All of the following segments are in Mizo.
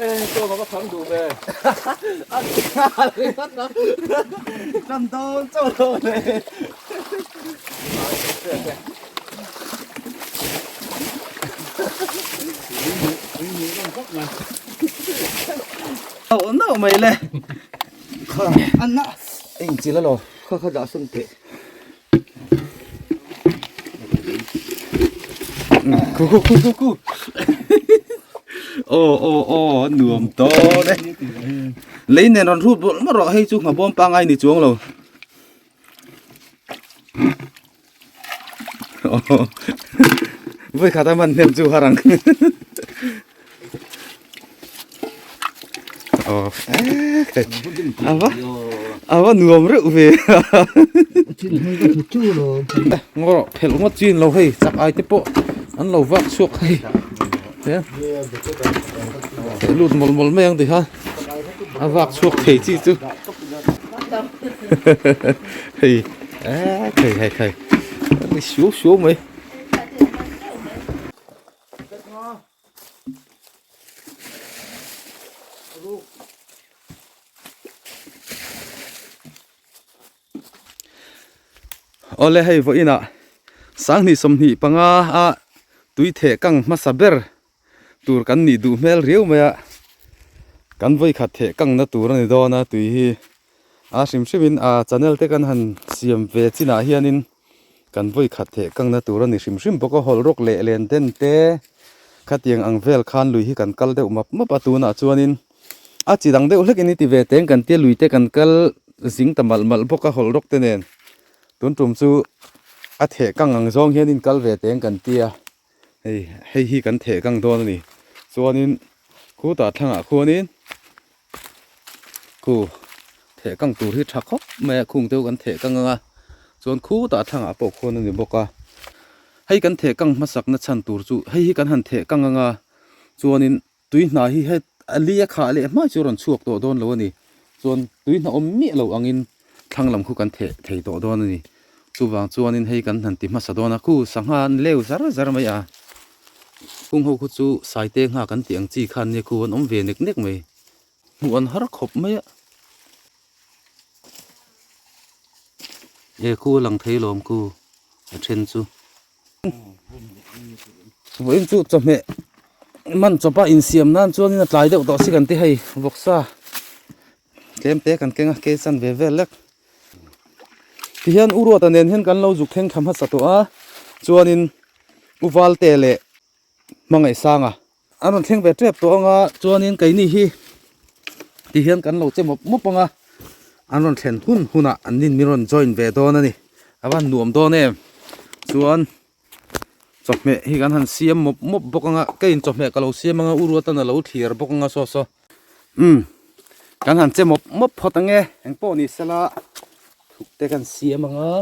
Chaw ka thang duh ve. Tan dawn chaw lo le. No no mai le. Anna Eng chi la lo. Kha kha dah sawn teh. Khu khu khu khu khu. Aw aw aw nuam dawn e. Lei nen rawn hrut bawlh mawlh rawh hei chu nghahbawm pangngai ni chuang lo. Vawi khat a man hnem chu har ang. Aw ava ava nuam reuh ve. Ngaw phelh ngawt chin lo hei chak ai te pawh an lo vak chhuak hei. Lut mawlh mawlh mai ang ti kha a vak chhuak thei chi chu. Hei hei hei hei ni suau suau mai. Awle hei vawiinah sanghnih 25 a tui theh kang hmasa ber tur kan nih duh hmel riau mai a, kan vawi khat theh kangna tur a ni dawn a tui hi a hrim hrim in a channel te kan han siam ve chinah hianin kan vawi khat theh kangna tur a ni hrim hrim bawk a, hawlh rawk leh len den te khatiang ang vel khan lui hi kan kal deuh map map a tunah chuanin a chi dang deuh hlekin i ti ve teng kan tia lui te kan kal zing ta malh malh bawk a hawlh rawk te nen tun tum chu a theh kang ang zawng hianin kal ve teng kan tia. Hei hei hi kan theh kang dawn a ni chuanin khutah thlangah khuanin khu theh kang tur hi tha khawp mai a khung deuh kan theh kang ang a chuan khutah thlangah pawh khuan a ni bawk a hei kan theh kang hmasak na chhan tur chu hei hi kan han theh kang ang a chuanin tui hna hi het a li a khah leh hma chu a rawn chhuak tawh dawn lo a ni chuan tui hna awm miah lo angin thlang lam khu kan theh thei tawh dawn a ni chuvang chuanin hei kan han ti hmasa dawn a khu sangha an leu zar zar mai a kung ho khu chu saite ngha kan tih ang chi khan nia khu an awm ve nek nek mai hmuh an har khawp mai a e khu a lang thei lawm khu a then chu. Vawiin chu chawhmeh man chawpa insiam nan chuanin a tlai deuh tawh si kan ti hei vawksa tlem te kan keng a ke chan ve vel lek tihian u Ruata nen hian kan lo zuk thleng thla hmasa tawh a chuanin u Valte leh Hmangaihsanga an rawn thleng ve tep tawh ang a chuanin keini hi tihian kan lo che mawp mawp ang a an rawn thlen hun hunah an nin min rawn join ve dawn a ni a van nuam dawn em chuan chawhmeh hi kan han siam mawp mawp bawk ang a keiin chawhmeh ka lo siam ang a u Ruatan a lo thlir bawk ang a saw saw umm kan han che mawp mawp phawt ang e engpawh ni sela thuk te kan siam ang a.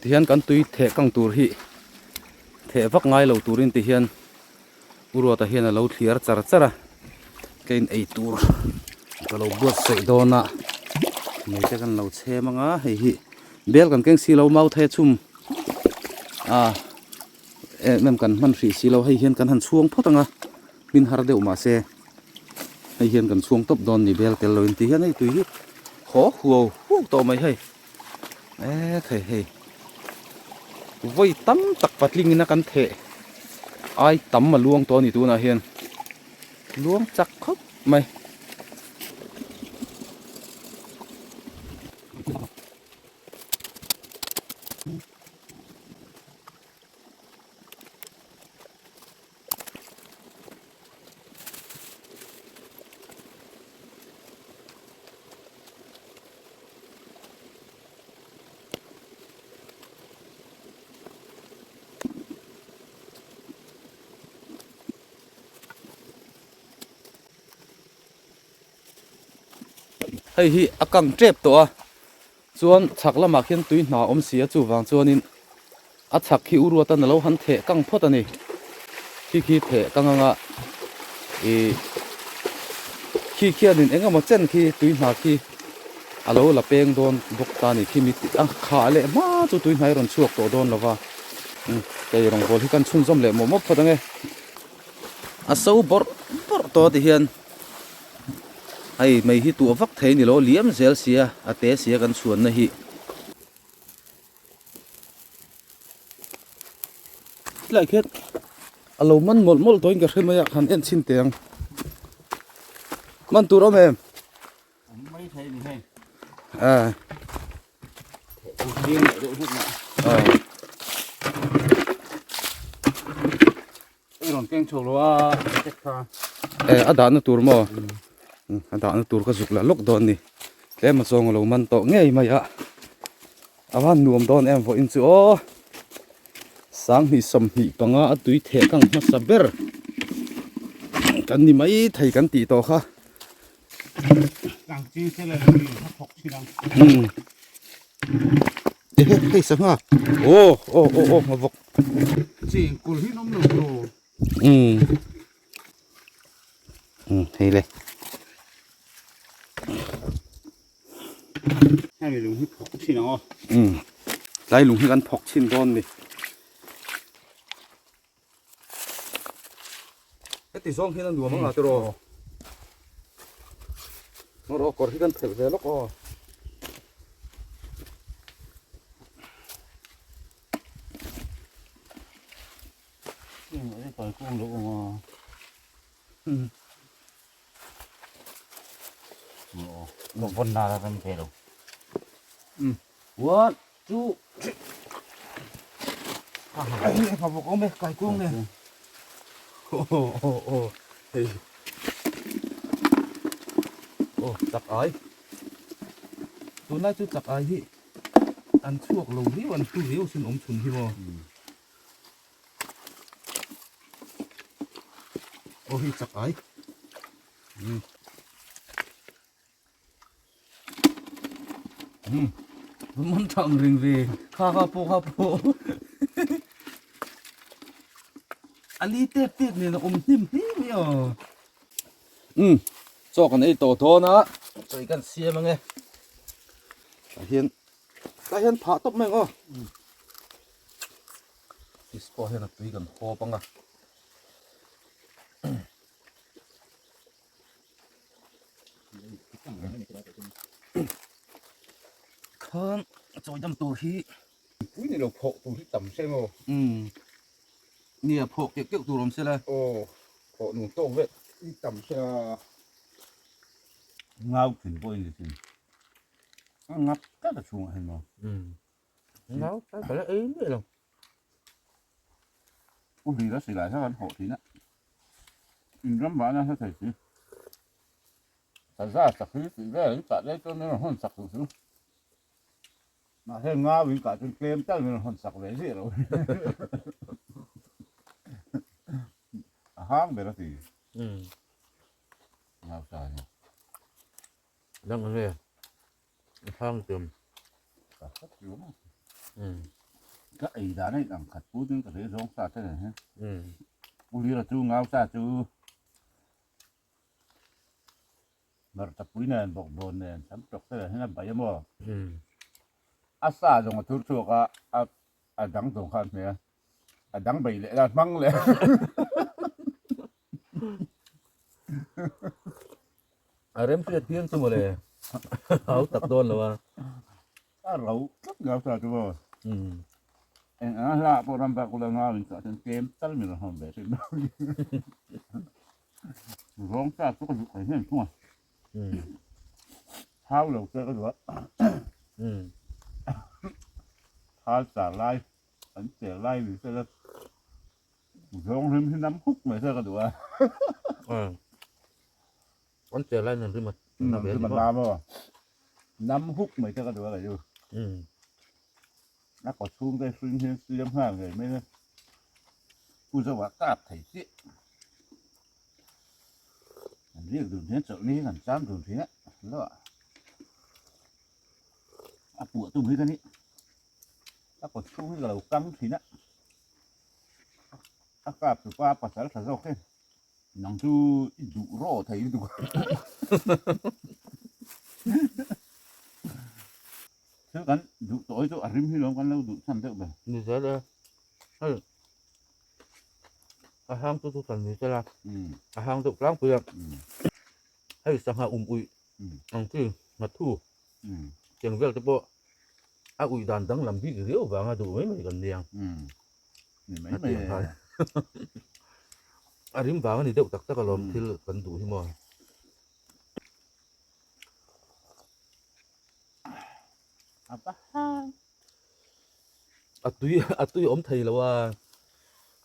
Tihian kan tui theh kang tur hi theh vak ngai lo turin tihian U Ruata hian a lo thliar char char a ka in ei tur ka lo buatsaih dawn a mei te kan lo chhem ang a hei hi bel kan keng si lo mau thei a chhum a. Em em kan hman hrih si lo hei hian kan han chhuang phawt ang a hmin har deuh mahse hei hian kan chhuang tawp dawn ni bel tel lo in ti hian hei tui hi haw huau huau tawh mai hei e thei hei vawi tam tak patling in a kan theh ai tam a luang tawh a ni tunah hian luang chak khawp mai. Hei hi a kang tep tawh a. Chuan chhak lamah khian tui hna awm si a chuvang chuanin a chhak khi u Ruatan a lo han theh kang phawt a ni. Khi khi theh kang anga ih Khi khianin eng emaw chen khi tui hna khi a lo la peng dawn bawk ta a ni. Khi mi a khah leh hma chu tui hnai rawn chhuak tawh dawn lo va. Kei rawngbâwl hi kan chhunzawm leh mawp mawp phawt ang e. A so bawrh bawrh tawh ti hian hei mei hi tuah vak thei a ni lo liam zel sia a te sia kan chhuanna hi. Tilai khian a lo man mawlh mawlh tawhin ka hre mai a han en chhin teh ang man tur awm em mai thei ni hei a rawn keng chho lo a check kha e a dahna tur maw a dahna tur ka zuk la lawk dawn ni tlem a zawng a lo man tawh ngei mai a a van nuam dawn em vawiin chu aw sanghnih sawmhnih panga a tui theh kang hmasa ber kan ni mai thei kan tih tawh kha Ehe hei sangha aw aw aw aw a vawk cheng kul hi an awm lo bro umm umm hei le hemi lung hi phawk chhin ang aw umm tlai lung hi kan phawk chhin dawn ni heti zawng hian a nuam anga tiraw ngaw rawh kawr hi kan phelh ve lawk aw. One two three ai ngah bawk awm e kai kuang nen aw aw aw hei aw chak ai tunlai chu chak ai hi an chhuak lo viau an hlu viau sin awm chhun hi maw aw hei chak ai Man thang ring ve kha kha pawh kha pawh a li tep tep nen a awm hnim hle mai aw um chaw kan ei tawh dawn a chaw kan siam ange tah hian tah hian phah tawp mai ang aw fish pawh hian a tui kan hawp anga. Khan chawi dam tur hi pui ni lo phawk tur hi tam se maw umm nia phawk keuh keuh tur awm se la aw phawk nung tawk vek hi tam se a ngau thin pawh in ni thin a ngap tlat a chhungah hian maw umm ngau tlat ka la ei miah lo U Hlira silai kha kan hawh thin a in ram vahna hla thei si saza sakhi tih vel in kah daih chuan min rawn hawn sak duh chu mahse ngau in kah chuan tlem tal min rawn hawn sak ve ziah lo a hang ber a ti ngau sa hian dang nge a hang tum Ka ei dan a inang khat put in ka hle zawng sa te nen hian U Lira chu ngau sa chu hmarcha pui nen bawkbawn nen sam tawk te nen hian a bai a maw a sa zawng a thur chhuak a a dang zawng kha an hmeh a a dang bei leh la hmang leh A rem hriat phian chu mawle hau tak dawn lo a. A ro tlat ngau ta chu maw. Eng anga hla pawh ram bak ula ngau in chah chuan tlem tal min rawn hawn ve thin. Zawng ta chu ka duh thei hnem thung a. Thau lo che ka duh a. Thal char lai an cher lai ni sela. Zawng rim hi nam huk mai se ka duh a. An cher lai nan rim a na ve rim a na maw. Nam huk mai se ka duh a kei chu. A kaw chhung te hring hian siam nghal ngei mai a. Pu Zoa kap thei chiah. An riak dun hian chawlh ni hi kan cham dun thin a. Lo ah. A puah tum hi ka ni. A kaw chhung hi ka lo kang thin a. A kap tupa pasal tha zawk e. Nang chu i duh rawh thei lutuk a. Thil kan duh tawh hi chu a rim hi lawm kan lo duh chhan deuh ber. Ni zel e. Hei a hang chu chu kan ni tel a, a hang deuh tlangpui a. Hei sangha um uih ang chi nghathu tiang vel te pawh a uih dan danglam bik riau vanga duh mai mai kan nia. Ni mai mai e. A rim vang a ni deuh tak tak alawm thil kan duh hi maw. A tui a tui awm thei lo a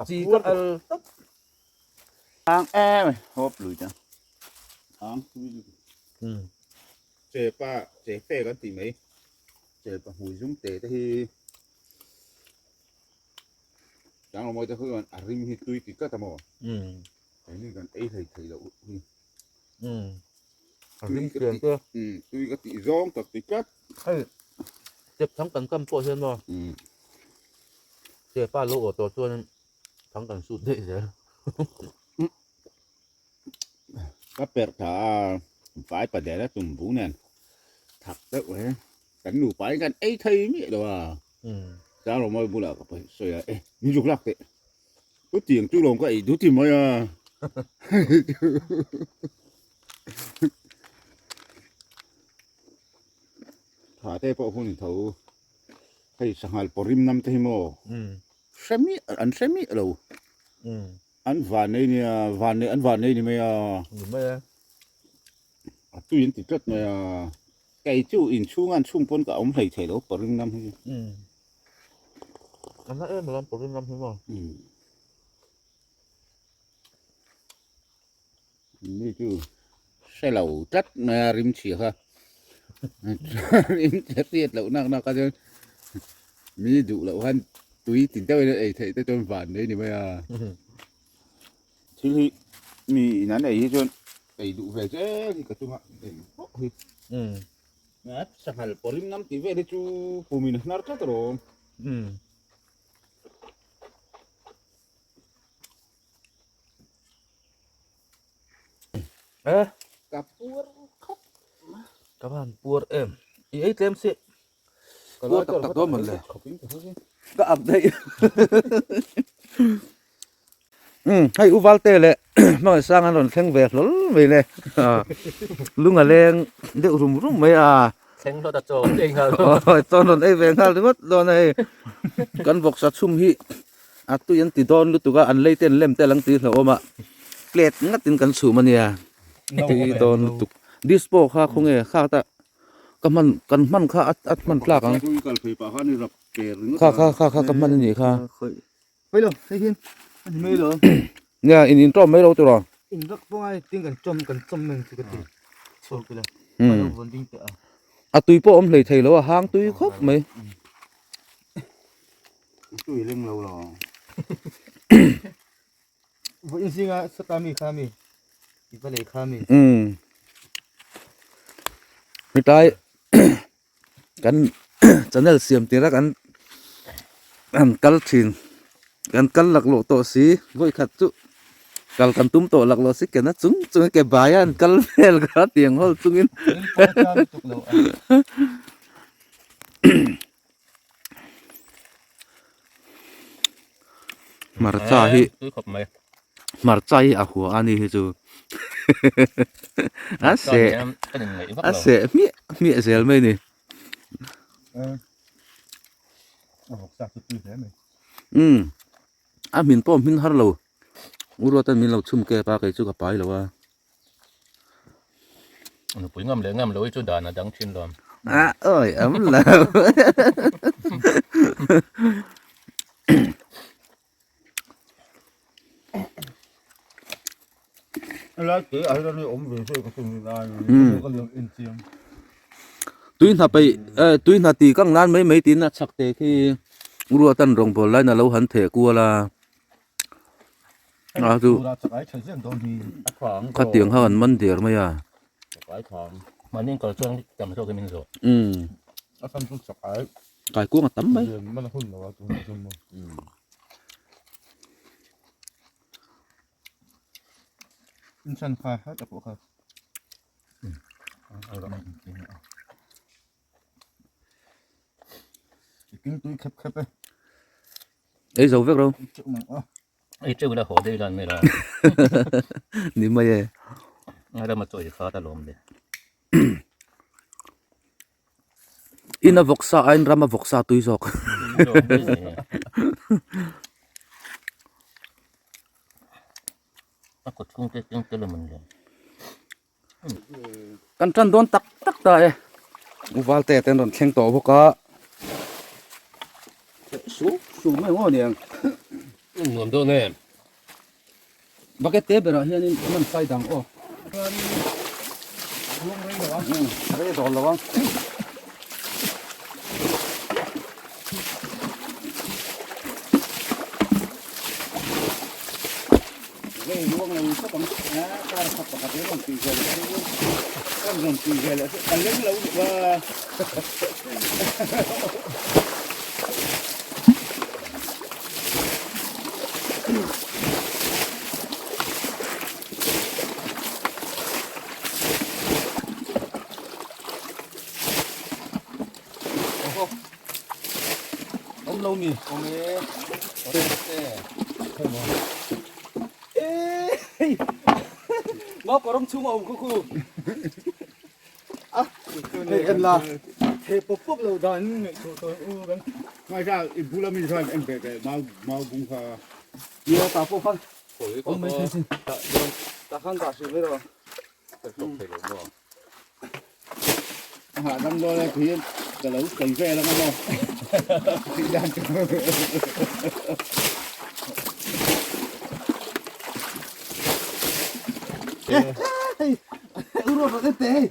chi ka al tawp. Ang em hawp lui ta. Ang tui lui. Che pa che fe kan ti mai. Che pa hmui zum te te hi. Chang lo mawi te khuan a rim hi tui ti tlat a maw. Keini kan ei hlei thei loh hi. A rim tlian te. Tui ka tih zawng tak ti tlat. Hei step thang kan kam pawh hian maw. Step a lo awh tawh chuan thang kan sut daih zel. Ka perh tha a vai pa der a tum bu nen thak deuh he kan nupa in kan ei thei miah lo a Chang Romawi bulah ka sawi a e min zuk lak teh u tiang chu lawm ka ei duh ti mai a tha te pawh hun tho hei sanghal pawrim nam te hi maw hre miah an hre miah lo. An van nei nia, van nei an van nei ni mai a. Ni mai a. A tui an ti tlat mai a. Kei chu inchhung an chhung pawn ka awm hlei thei lo paring lam hi. Umm. A na em alawm paring lam hi maw. Umm. Ni chu hre lo tlat mai a rim chhia kha. Rim chhia hriat loh nak nak a chuan mi duh loh khan tui ti deuh in an ei theih te chuan van nei ni mai a. Thil hi mi in an ei hi chuan ei duh ve zel hi ka chunga ei pawh hi. Sanghal pawrim nam tih vel hi chu pumin a hnar tlat alawm. Eh ka puar khawp ka van puar em i ei tlem si puar tak tak dawn mawn le ka up daih um hei u Valte leh hmangaih sang an rawn thleng ve hlawl mai le lung a leng deuh rum rum mai a thleng hlawt a chaw ei nghal chaw rawn ei ve nghal ringawt dawn a hei kan vawksa chhum hi A tui an ti dawn lutuk a, an lei te an lem te a lang tih hlauhawm a, plate ngat in kan chhum a nia, tui dawn lutuk. Dispo kha khawnge kha ta ka hman kan hman kha a hman tlak ang. Kha kha kha kha ka hman a nih kha. Nia in in tawm mai lo tiraw. A tui pawh awm hlei thei lo a hang tui khawp mai. Tui leng lo lo. Vawiin zinga sata mi kha mi i va lei kha mi. Um. Hetlai kan channel siam tira kan han kal thin kan kal laklawh tawh si vawi khat chu kal kan tum tawh laklawh si kena chung chung ke baia an kal vel kha tiang hawl chungin Hmarcha hi hmarcha hi a hua a ni hi chu a seh a seh hmiah hmiah zel mai a ni umm a hmin pawh a hmin har lo u ruat a min lo chhum kep a kei chu ka pai lo a. Nupui ngam leh ngam lo hi chu dan a dang thin lo. A awi am lo. Lai te a hian awm ve se ka tum lai. Ka liam en chiang. Tui hna pei tui hna ti kang nan mai mai tin a chhak te khi ruatan rawngbawl lain a lo han theh kual a. A chu khatiang kha an man der mai a. Umm kaikuang a tam mai. King tui khep khep e. Ei zo vek ro. Ei teuh ila haw deuh ila an mai la. Ni mai e. Ngai rama chaw i khat alawm le. Ina vawksa aiin rama vawksa tui zawk. A kut chhung te keng tel a man le. Kan tan dawn tak tak ta e. U Valte te an rawn thleng tawh bawk a. Su su mai maw niang. Nuam dawn em. Bucket te berah hianin man sai dang aw. Rei dawn lo ang. Rei luang lo khawp ang. Kar khat pakhat hi rawn tui ve leh chu. Kan rawn tui ve leh chu ka leng lo nih va. Awm lo mi. Awm e. Awm e. Hei. Mau kawrawng chhung a awm khu khu. A. Hei en la. He pawp pawp lo dan ngaihtuah tawh u kan. Ngaisa i bula mi chuan en ve teh mau mau bung kha. Nia ta pawh khan. Awm mai thei sin. Ta khan dah hrih mai rawh. Ka hlawk thei lo maw. A hahdam dawn e khi ka lo sawi vel ang emaw tih dan chu. U ruat rawh teh hei.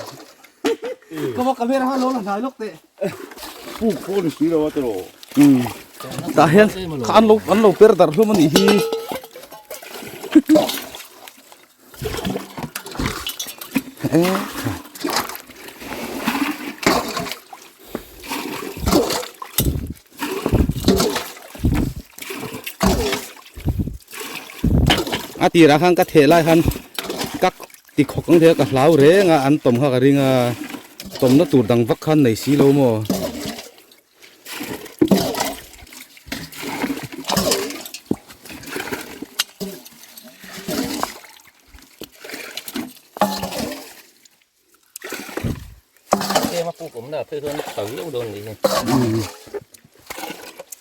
Ka va camera kha lo la hnai lawk teh. Puk pawh ni si lo a tiraw. Tah hian kha an lo an lo per darh hlawm a nih hi. A tirah khan ka theh lai khan ka ti khawk ang thei a ka hlau reng a an tawm kha ka ring a tawmna tur dang vak khan nei si lo maw. Tlem a puk awmna phei chuan a tha viau dawn ni hi.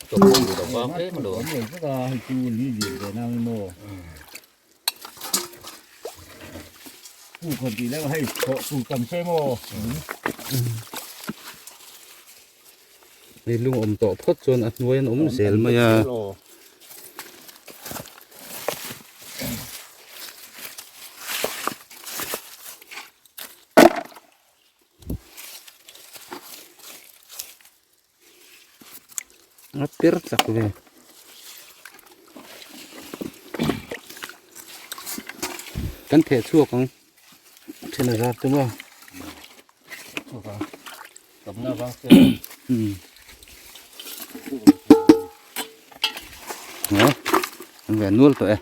Chawpawm duh lo vang tlem a lo. Hei chu li lian ve nang emaw. Puk han tih leh hei thawh tur tam se maw. Hei lung awm tawh phawt chuan a hnuai an awm zel mai a. A per chak ve. Kan theh chhuak ang. Then a zar chu maw. An ve nual tawh e.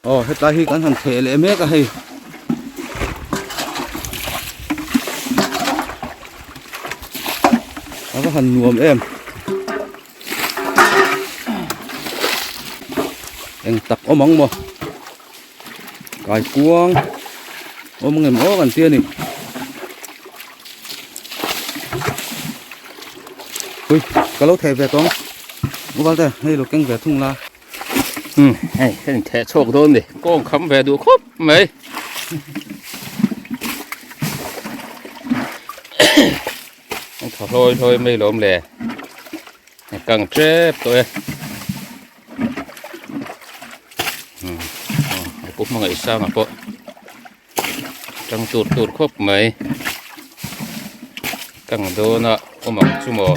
Aw hetlai hi kan han theh leh mek a hei. A va han nuam em. Eng tak awm ang maw. Kaikuang awm ang em aw kan tia ni. Ui ka lo theh ve tawng. Uvalte hei lo keng ve thung la. Hei ka intheh chhuak dawn ni kawng kham ve duh khawp mai a tha hlawi hlawi mai lawm le a kang tep tawh e a pu hmangaih sanga pawh tang tur tur khawp mai kang dawn a awm ang chu maw.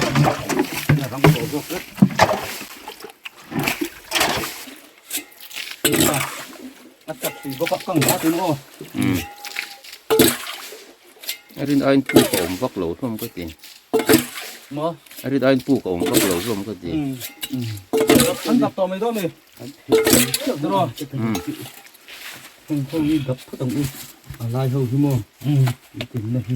A rin aiin puk a awm vak lo hlawm ka ti. Maw? A rin aiin puk a awm vak lo hlawm ka ti. An dap tawh mai dawn mi. Heng ho hi dap phawt ang u. A lai ho hi maw? Tin na hi.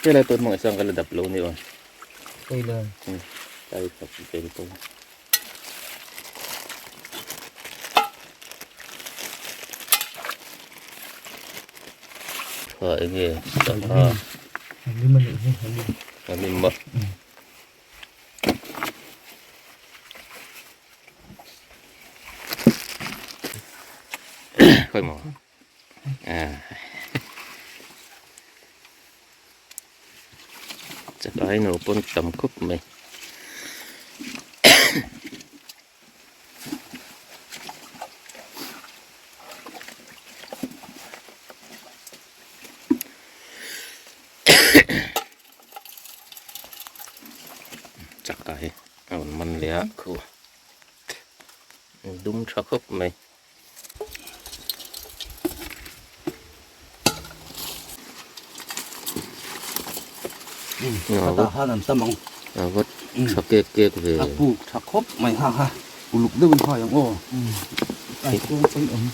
Helai pawh hmangaih chuan ka la dap lo ni aw. Hei la. Tlai khat vel pawh. Kha enge sangha. Halim a nih hi halim. Halim a. Khawi maw? Chakai no pawn tam khawp mai. Chakai a rawn man leh a khu dum tha khawp mai. Tah khan an tam ang. A va tha kek kek ve. A puk tha khawp mai ha ha. Uluk deuhin hai ang aw. Ai kawng pawn awm.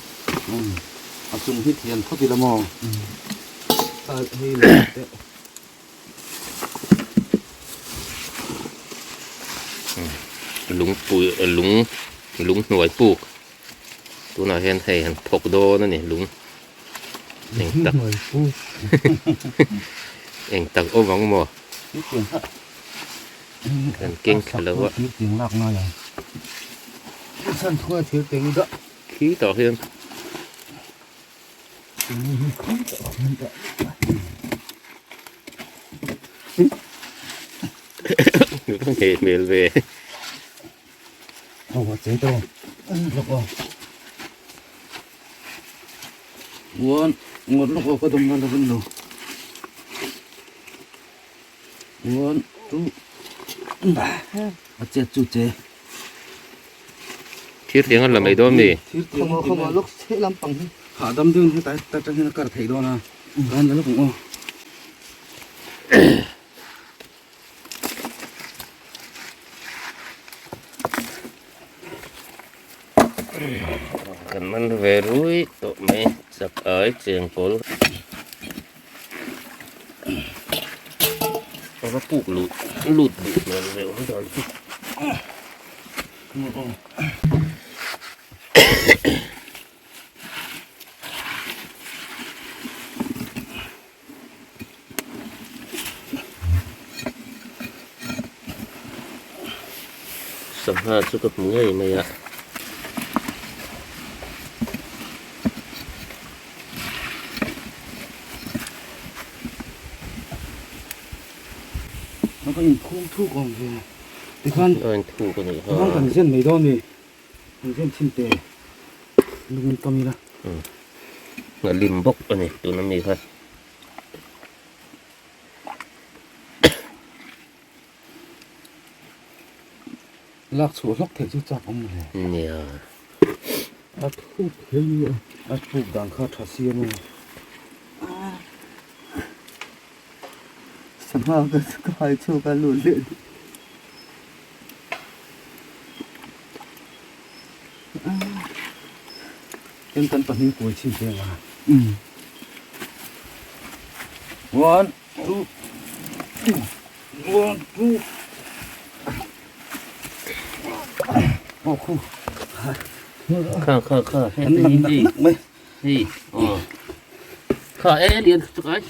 A chung hi thian phawt ila maw. Hei leh teh. Lungpui lung lung hnuai puk tunah hian hei han thawk dawn a ni lung eng tak eng tak awm ang maw kan keng thla lo a khi tawh hian. Heh hmel ve. One, ngawt lawk aw ka dawm nan lovin lo. One, two, a chet chu che. Thir tiang an la mai dawn mi? Thir tiang an ti mai. Lawk chhe lampang hi. Hahdam deuhin hetlai atang hian a kar theih dawn a, kan la lawk ang aw. Kan man ve rui tawh mai chak ai chengkawl. A va puk lut lut duh hmel ve awm dan chu. Sangha chu ka hmu ngei mai a. Nó có inkhung thuk awm ve tikhan a inthuk a nih kha tikhan kan zen mai dawn a ni kan zen thin te lungin kam ila a lim bawk a ni tuna mi kha. Lak chhuah hlawk theih chu chak awm le. Nia. A thuk hle ni a. A thuk dan kha tha si a maw. Sangha ka ka hai chhuak a lut leh duh. Eng kan pahnih kuai chhin te ang a. One, two, one, two. Oh, khu. Kha kha kha. An lang nak nak mai. Hei. Oh. Kha e lian chu kai.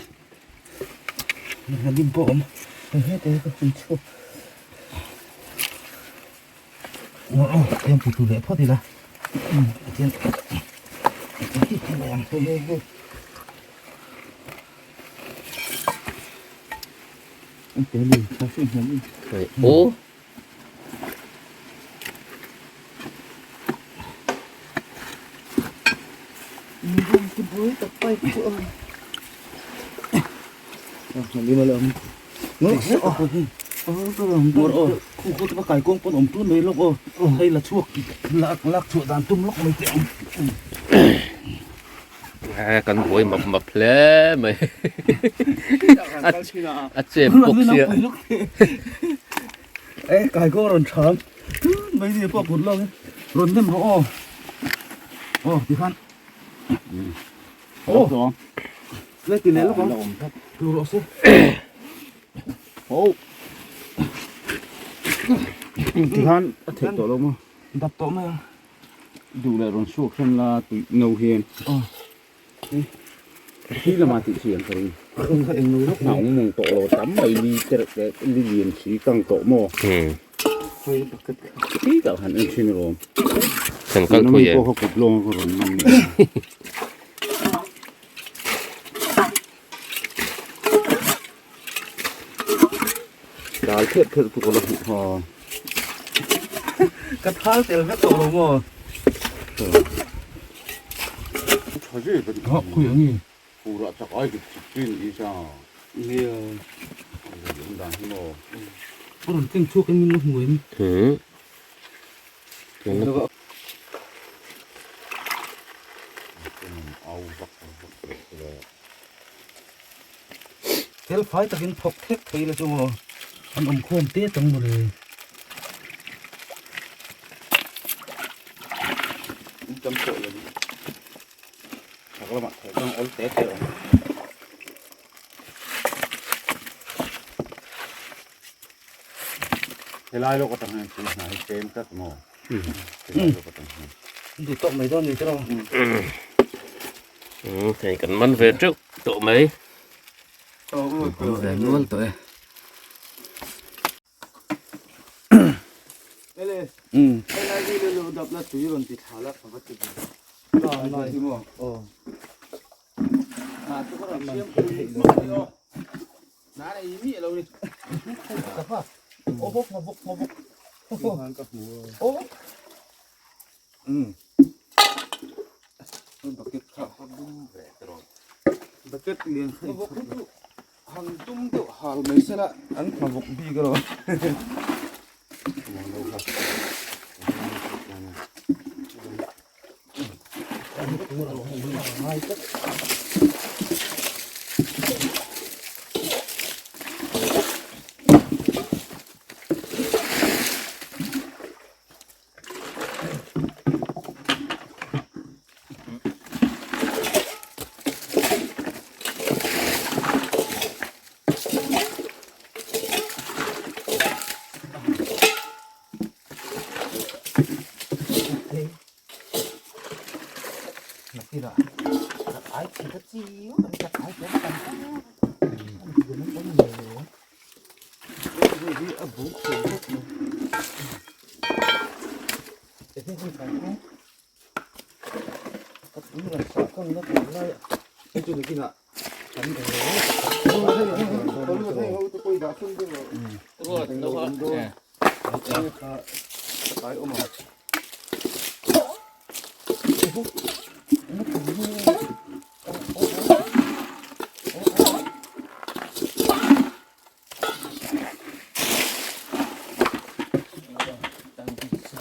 A lim pawh awm. He te ka hun chhuak. Oh, tiang putu leh phawt ila. Tiang. Hei hei hei. Ô Kan buai map map hle mai a chep bawk sia e kai ko rawn tham mai ni pawh kut lawk rawn nem rawh aw aw tikhan aw le ti leh lawk ang tlu rawh se. Oh. Tikhan a theih tawh lo maw? Dap tawh mai ang. Duh leh rawn suak hran la tui no hian. Aw. Khi lamah tih chi ang ka ring. Kha kha eng lo lawk mai. Hnang mung tawh lo tam mai li te reuh te li lian si kang tawh maw? Hei bucket kha. Khi tak han en thin rawm. Kan kal thui e. Pawh kha kut lawng ka rawn man mai. Dal phiat phiat chu ka la hmuh ha. Ka thal tel vek tawh lo maw? Tha zui ka ti. Ha khui ang i. Furah chak ai chip chip chin i sa. Nia. An dan hi maw. A rawn keng chhuak in min la hmu em? Hmm. Au vak vak le. Tel fai takin thawk thek thei la chu maw an awm khawm te chang mawle. In tam pawh lo thak lamah thei chuan awl te te awm. Helai lawk atang hian thil hna hi tlem tlat maw? Helai lawk atang hian. Duh tawk mai dawn ni tiraw? Hei kan man ve teuh tawh mai. Kan ve nual tawh e. Ele, helai hi le lo dap la tui rawn ti thla la ka va ti ve. Nai hi maw? Aw. Na chu ka rawn siam pui mai aw. Na nei mi lo ni. Ka fa. Aw bawk ma bawk ma bawk. Ka hmu. Aw. Bucket kha bucket lian kha bawk chu han tum deuh hal mai se la an hma bawk bik alawm.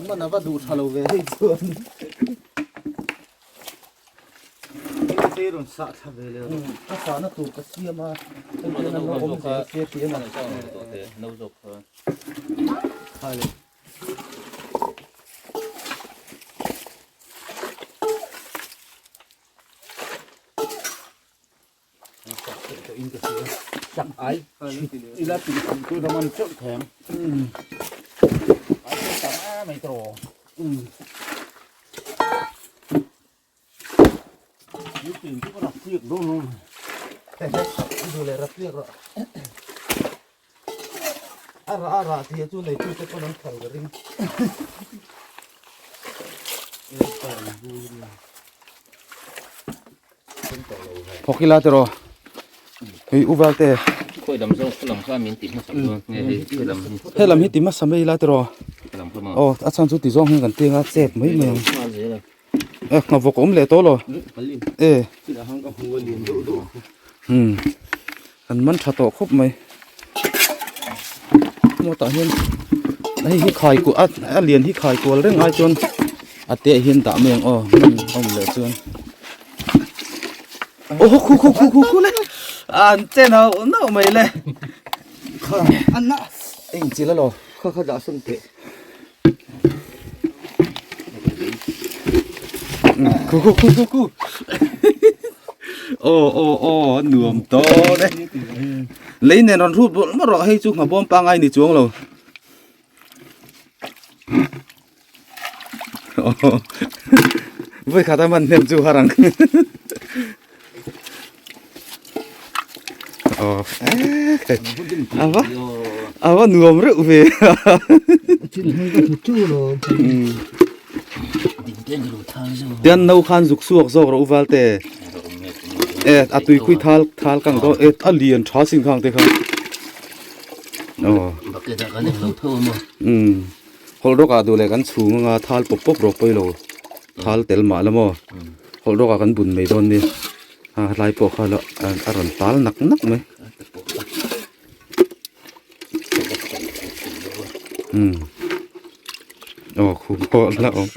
Man a va duh tha lo ve hei chuan te rawn sah thla ve le ka sah na tur ka siam a hei hian an lo awm zel sia ti a No zawk kha. Hai le. Chak ai ila ti tu da man chok them. Ai tam a mai tro. Ni tin chu ka rak tliak dawn lo. Du leh rak tliak rawh. A rah a rah tih chu nei tu te pawn an phal ka ring. Thawk ila tiraw hei u Valte. Khawi lam zawk lam kha min ti hmasa dawn nge hei he lam hi. He lam hi ti hmasa mai ila tiraw. Aw a chhan chu ti zawng hian kan teng a chep mai mai ang. E nghavawk a awm leh tawh lo. E. Hmm. Kan man tha tawh khawp mai. Maw tah hian hei hi khai kual a lian hi khai kual reng ai chuan a te ah hian dah mai ang aw hman a awm leh chuan. Aw khu khu khu khu khu le an chen ho nauh mai le. Eng chi la lo. Kha kha dah sawn teh. Khu khu khu khu khu. Aw aw aw nuam dawn e. Lei nen rawn hrut bawlh mawlh rawh hei chu nghahbawm pangngai ni chuang lo. Voi khat a man hnem chu har ang. Aw ava ava nuam reuh ve. Tian no khan zuk suak zawk rawh u valte. E a tui khui thal thal kang dawn e a lian tha sin khang te kha. Aw. Bucket ah kan englo tho a maw. Umm hawlh rawk ah duh leh kan chhung anga thal pawp pawp rawk pawilo thal tel mah la maw hawlh rawk ah kan bun mai dawn nia ha tlai pawh kha la a rawn tal nak nak mai umm aw khu pawh la awm.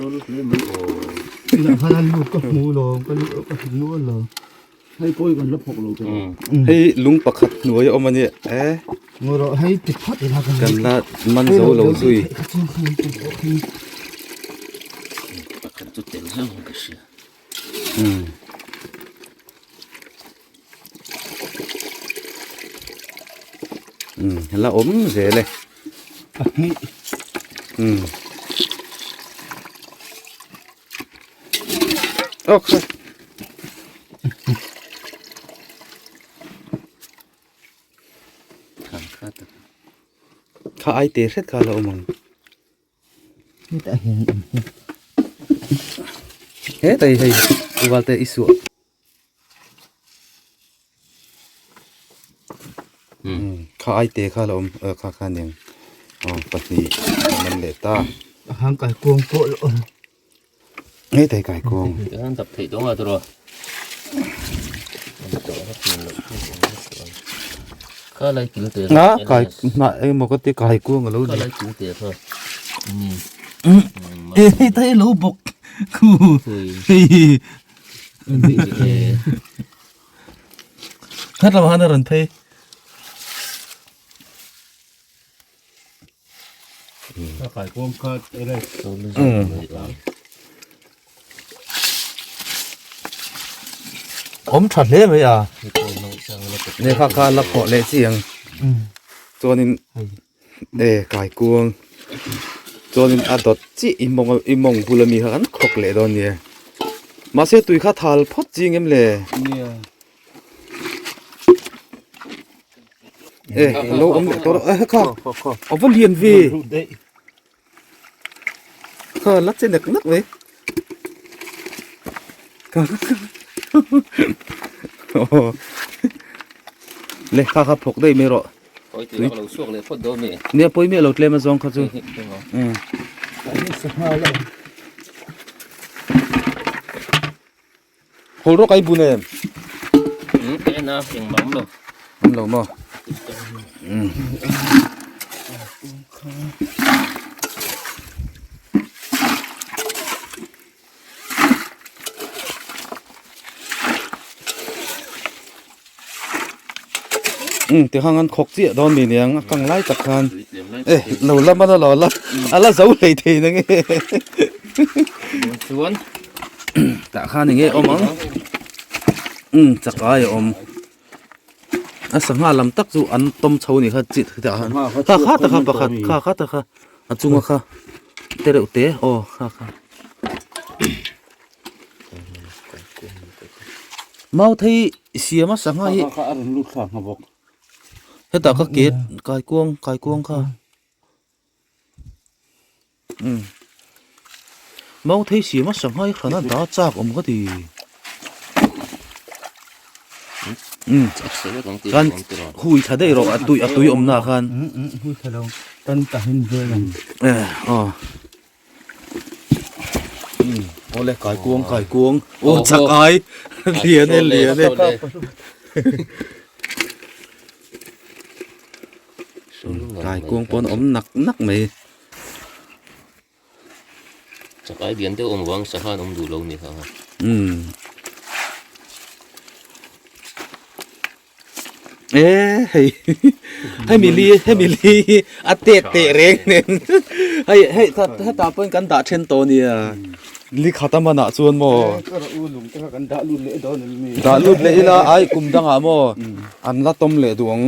Hei pawi kan la phawk lo te. Hei lung pakhat hnuai a awm a ni e. Hei ti phawt ila kan kan la man zo lo zui. Pakhat chu tel zeuh ang ka hria. Umm. Umm la awm zel e. Pahnih. Umm. Okay. Kha ai te hret kha la awm ang. Hetah hian awm hi. Hetai hei uval te i suah. Kha ai te kha la awm kha kha aniang aw pahnih a man leh ta. A hang kai kuang pawh la awm. Hetai kai kuang. An dap theih dawn a tawh. Kha lai kil te. Nga kai hnah emaw ka ti kai kuang a lo ni. Kha lai kil te kha. Hetai lo bawk khu. Hei. Khat lamah khan a rawn phei. Awm tha hle mai a. Ne kha kha la khawh leh chi ang. Chuanin e kaikuang chuanin a dawt chiah i mawng i mawng bula mi kha kan khawk leh dawn nia mahse tui kha thal phawt chi ang em le e lo awm leh tawh e kha a va lian ve kha la che nek nek mai kha le kha kha phawk daih mai rawh. Pawi tih lo suak leh phawt dawn mi. Nia pawi miah lo tlem a zawng kha chu. Hawl rawk ai bun em? Ka en a engmah awm lo. Awm lo maw? Um ti khang an khawk chiah dawn mi niang a kang lai tak khan e lo la man a lo la a la zo hlei thei na nge chuan tah khan enge awm ang um chakai a awm a sangha lam tak chu an tawm chho ni kha chi tah khan kha kha tak kha pakhat kha kha tak kha a chunga kha te reuh te aw kha kha Mau thei siam a sangha hi kha a rawn lut thla ngha bawk. Hetah ka ke kaikuang kaikuang kha umm mau thei siam a sangha hi hrana da chak awm ka ti umm chuan hui tha daih rawh a tui a tui awmna ah khan hui tha lo tan tahin vel ang eh aw. Awle kaikuang kaikuang aw chak ai lian e lian e kaikuang pawn awm nak nak mai chak ai lian deuh awm vang sangha an awm duh lo ni kha umm E hei hemi li hemi li hi a tet teh reng nen hei hei hetah pawhin kan dah then tawh ania li khat a manah chuan maw dah lut leh ila ai kum dangah maw an la tawm leh duh ang.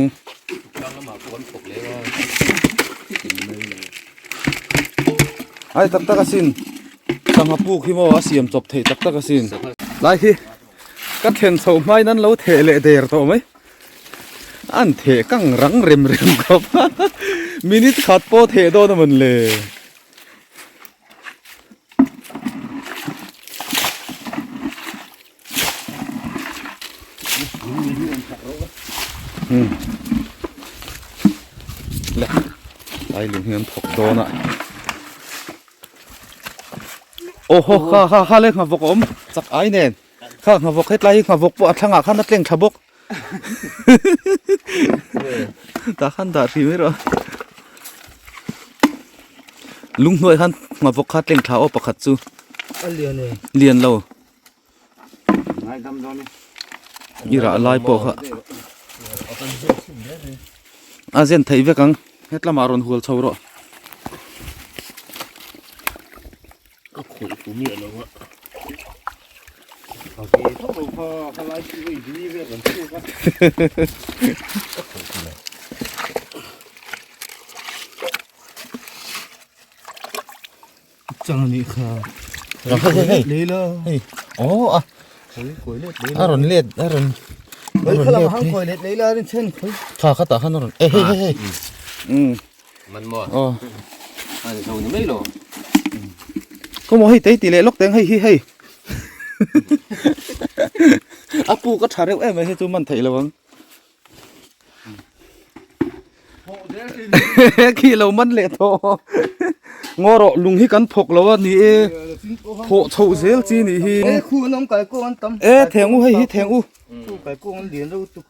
Ai tak tak asin sangha puk hi maw a siam chawp theih tak tak asin lai hi ka then chho hmain an lo theh leh der tawh mai an theh kang rang rem rem khawp a minute khat pawh theh dawn a mawn le. Le lai lung hi an thawk dawn a aw haw kha kha kha le nghavawk a awm chak ai nen kha nghavawk hetlai hi nghavawk pawh a thlangah khan a tleng tha bawk tah khan dah hrih mai rawh lung hnuai khan nghavawk kha tleng thla aw pakhat chu a lian e lian lo i rah lai pawh kha a zen theih vek ang hetlamah rawn hual chho rawh Ka khawih fu miah lo a. A ve tho lo kha ka lai chu hei vi vel kan chhuak a. Ka khawih fu lo. Chang ani kha. Hei hei hei. Leila. Hei. Oh a. A rawn let a rawn. A rawn let. Hang khawih let leila rin chen khawih. Tha kha tah khan a rawn. Eh hei hei hei. Um. Man maw? Aw. A ni zo ni mai lo. Khaw maw hei tei ti leh lawk teng hei hi hei. A pu ka tha reuh em mai hei chu man theih lo ang. Khi lo man leh tawh. Ngaw rawh lung hi kan phawk lo a ni e. Phawh chhoh zel chi nih hi. E khu an awm kai kawng an tam. E theng u hei hi theng u. Khu kai kawng an lian reuh tuk.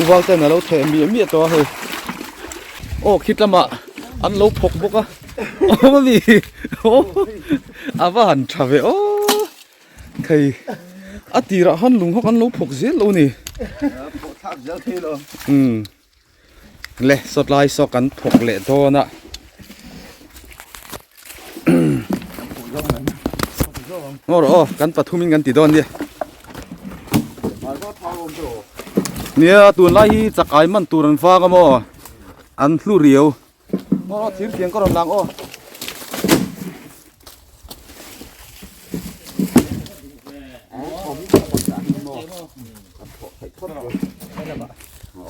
Uval ten a lo theh miah miah tawh a hei aw khi lamah an lo phawk bawk a awm a mi aw a va han tha ve aw thei a tirah khan lung hawk an lo phawk zel lo ni umm le sawtlai saw kan phawk leh dawn a Ngaw rawh aw kan pathumin kan ti dawn nia nia tunlai hi chakai man tur an vang a maw an hlu riau ngaw rawh thir tiang ka rawn lang aw.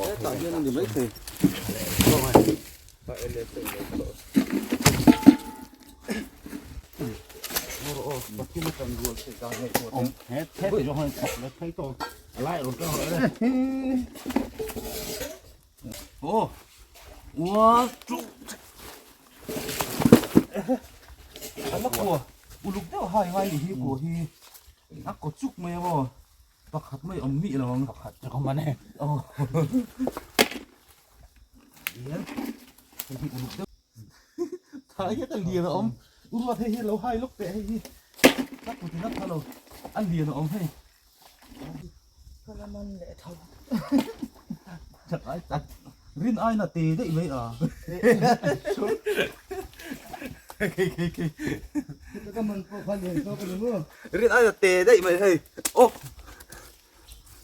Hetah hian a ni maithei. Oh, one, two, ala kua uluk deuh hai ngai ni hi kua hi a kaw chuk mai a maw pakhat mai awm mih lo ang pakhat chu ka man e aw Lian hei hi uluk deuh thai hian a lian a awm uruat hei hi lo hai lawk teh hei hi ka kut in a pha lo a lian a awm hei ka la man leh tho chak ai tak rin aina te daih mai a khi khi khi ka man pawh kha lian zawk a ni maw rin aina te daih mai hei aw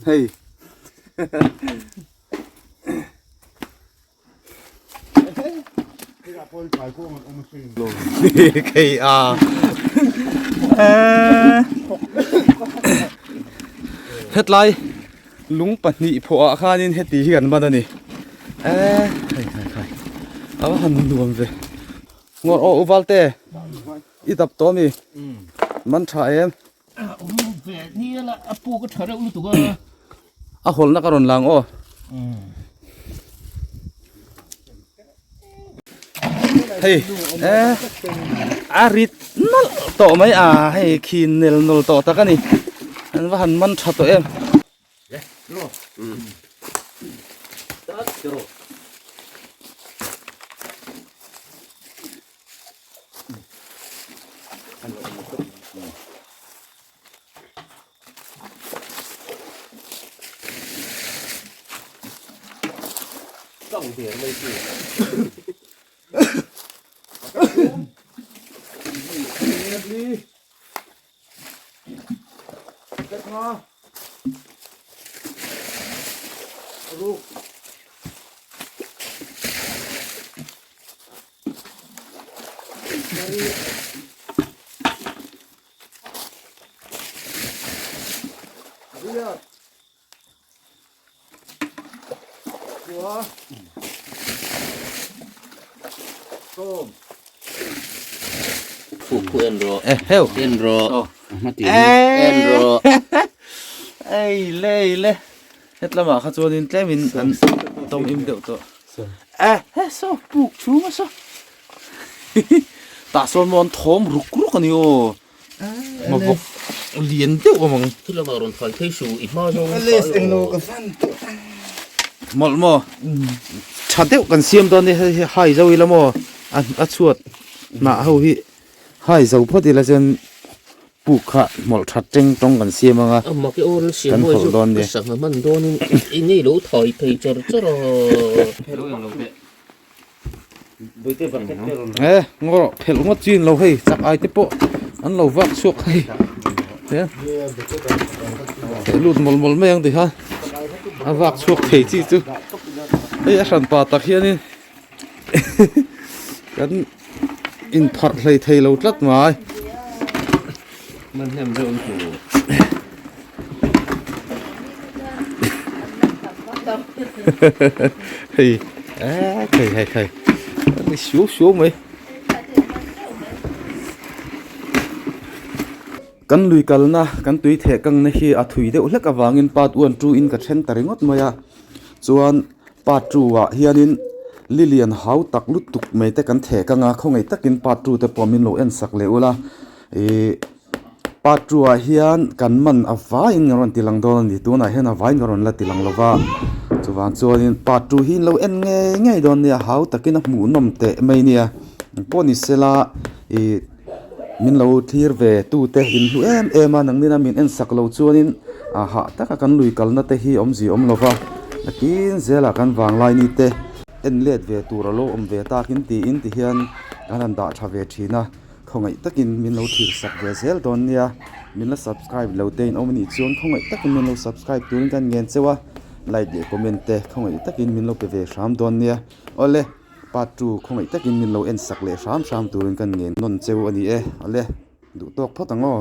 hei Kei a hetlai lung pahnih phawh ah khanin heti hi kan man a ni e khai khai khai a va han nuam ve ngawr aw u Valte i dap tawh ami man tha em a hawlhna ka rawn lang aw hei e a rit nawlh tawh mai a hei khi nel nawl tawh tak a ni an va han man tha tawh em. Eheu Ei le ei le hetlamah kha chuanin tlemin an tawm im deuh tawh e he saw puk chhung a saw tah sawn maw an thawm ruk ruk a ni aw Mavawk lian deuh awm ang. Thil lamah rawn fai phei suh i hma zawng in fai aw. Mawlh maw tha deuh kan siam dawn nia hei hi hai zo ila maw a chhuat hnah ho hi hai zo phawt ila chuan puk kha hmawlh tha teng tawng kan siam ang a kan hawlh dawn nia. Sangha hman dawnin i nei lo thai phei char char a. E ngaw rawh phelh ngawt chi in lo hei chak ai te pawh an lo vak chhuak hei e lut mawlh mawlh mai ang tikhan a vak chhuak thei chi chu hei a hran pa tak hianin kan inpharh hlei thei lo tlat mai. Hei eh thei hei thei ni suau suau mai kan lui kalna kan tui theh kangna hi a thui deuh hlek avangin part one two in ka then ta ringawt mai a chuan part two ah hianin lilian hau tak lutuk mai te kan theh kang a khawngaih takin part two te pawh min lo en sak leh ula ihh. Part two ah hian kan man a vaiin ka rawn ti lang dawn a ni tunah hian a vaiin ka rawn la ti lang lo va chuvang chuanin part two hi in lo en ngei ngei dawn nia hau takin a hmuh nawm teh mai nia engpawh ni sela ih min lo thlir ve tu te in hlu em em a nangnin a min en sak lo chuanin ah hah taka kan lui kalna te hi awmzia awm lo va nakin zelah kan vanglai ni te en let ve tur a lo awm ve takin tiin tihian kan han dah tha ve thin a. Khawngaih takin min lo thlir sak ve zel dawn nia, min la subscribe lo te in awm anih chuan khawngaih takin min lo subscribe turin kan ngen cheu a, like leh comment te khawngaih takin min lo pe ve hram dawn nia, awle part 2 khawngaih takin min lo en sak leh hram hram turin kan ngen nawn cheu a ni e, awle duh tawk phawt ang aw.